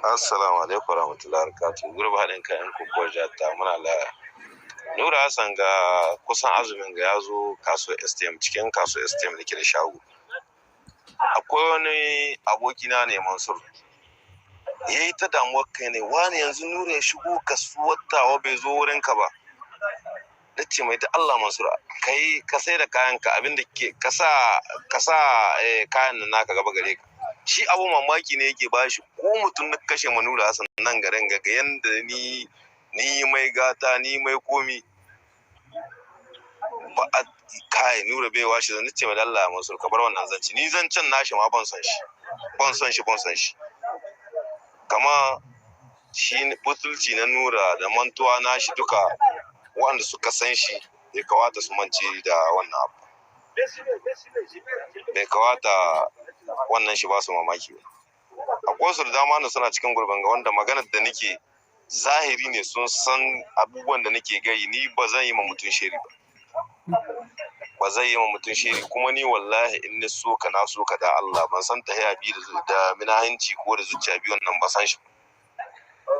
Assalamu alaikum warahmatullahi wabarakatuh. Gurba haɗin kan 'yan kokowar jihar ta muna laya. Nura Hassan ga kusan azumin ga ya zo kasuwar STM, cikin kasuwar STM da ke da shago. Akwai wani abokina ne, Mansur. Ya yi ta damuwar kai ne, wani yanzu Nura ya shigo kasuwar tawa bai zo wurinka ba. Na ce mai, da Allah Mansur, kai ka sai da kayanka, abinda ke ka sa kayan nan naka gaba gare ka. Shi abu mamaki ne yake bashi, ko mutum na kashe ma Nura Hassan nan garin ga yanda ni mai gata, ni mai komi ba a kai Nura bai washe. Zan ce mai, Allah Mansur, ka bar wannan zance. Ni zancen nashi ma ban son shi, ban son shi, ban son shi. Kama shi butulci na Nura da mantuwa nashi duka, waɗanda suka san shi bai kawata su mance da wannan abu, bai kawata wannan shi ba su mamaki ba. Akwai su da dama da suna cikin gurbin ga wanda maganar da nake zahiri ne, sun san abubuwan da nake gai. Ni ba zan yi ma mutum shiri ba, ba zan yi ma mutum shiri. Kuma ni wallahi in ni so ka, na so ka da Allah. Ban san tahiya biyu da minahinci ko da zuciya biyu, wannan ba san shi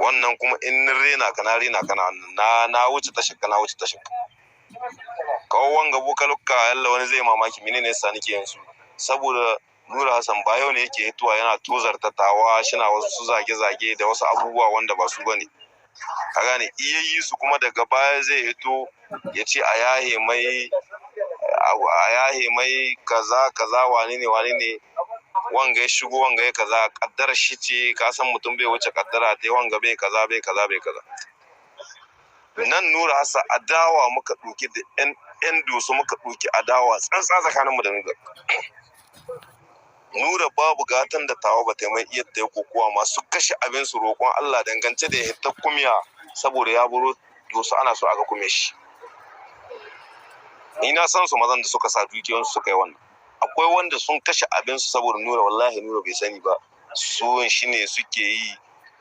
wannan. Kuma in ni rena ka, na rena ka, na wuce tashar ka, na wuce tashar ka. Kawo wanga bokalukka yalla wani zai mamaki menene yasa nake yin su, saboda Nura Hassan ba yau ne yake hituwa yana tozarta tawa, shina wasu su zage-zage da wasu abubuwa wanda ba su bane, ka gane? Iya yi su kuma daga baya zai hito ya ce a yahe mai, a yahe mai, kaza kaza, wane ne wane ne, wanga ya shigo, wanga ya kaza, kaddara shi ce. Ka san mutum bai wuce kaddara ta, wanga bai kaza, bai kaza, bai kaza. Nan Nura Hassan adawa muka ɗauki da yan doso, muka ɗauki adawa tsantsa tsakaninmu da Nura. Nura babu gatan da tawa ba ta mai iya ta kokowa masu kashe abin su roƙon Allah dangance da ya hita kumiya, saboda ya buro doso ana so aga kume shi. Ni na san su mazan da suka sa dukiyoyinsu suka yi wannan. Akwai wanda sun kashe abin su saboda Nura, wallahi Nura bai sani ba. Su shi ne suke yi,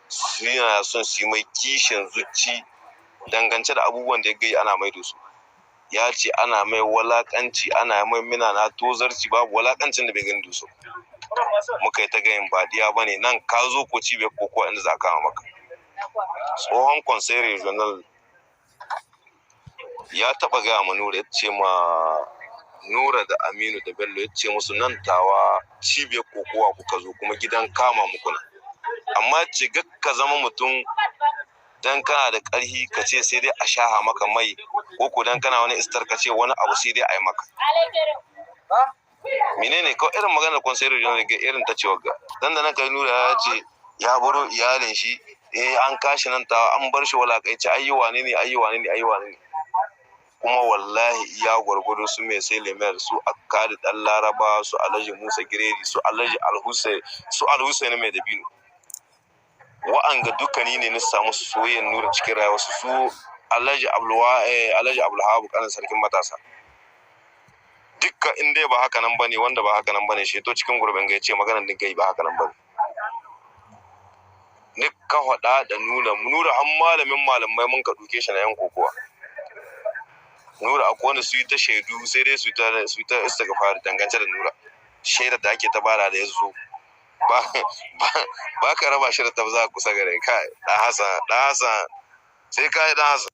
suna son su yi mai kishin zuci dangance da abubuwan da ya gai ana maido su. Ya ce ana mai walakanci, ana mai mina na tozarci, babu walakancin da bai gani dusu. Muka yi ta gayin ba diya ba ne nan ka zo ko cibiyar kokowa inda za a kama maka. Tsohon conseil regional ya taba gaya ma Nura, ya ce ma Nura da Aminu da Bello, ya ce musu nan tawa cibiyar kokowa kuka zo kuma gidan kama muku nan, amma ce ka zama mutum dan kana da ƙarhi ka ce sai dai a shaha maka mai, ko ko dan kana wani istar ka ce wani abu sai dai a yi maka menene. Ko irin maganar conseil regional ga irin ta cewa ga dan da nan kai Nura ya ce ya baro iyalin shi, an kashi nan ta an bar shi walakaici, ayi wane ne, ayi wane ne, ayi wane ne. Kuma wallahi iya gwargwado su mai sai lemar su Akkadi dan Laraba, su Alhaji Musa Giredi, su Alhaji Alhussein, su Alhussein mai dabino, wa'anga dukkani ne na samu soyayyar Nura cikin rayuwarsu. Su Alhaji Abdulwa, Alhaji Abdulhabu kanin sarkin matasa, dukka in dai ba haka nan bane, wanda ba haka nan bane shi to cikin gurbin ga yace maganar din gai ba haka nan bane. Ni ka faɗa da Nura, Nura an malamin malamai mun ka duke shi na yan kokowa. Nura akwai wanda su yi ta shaidu, sai dai su yi ta istighfar dangance da Nura, shaidar da ake ta bara da yazo ba ka raba shi da tabza kusa gare kai. Dan Hassan, dan Hassan, sai kai dan Hassan.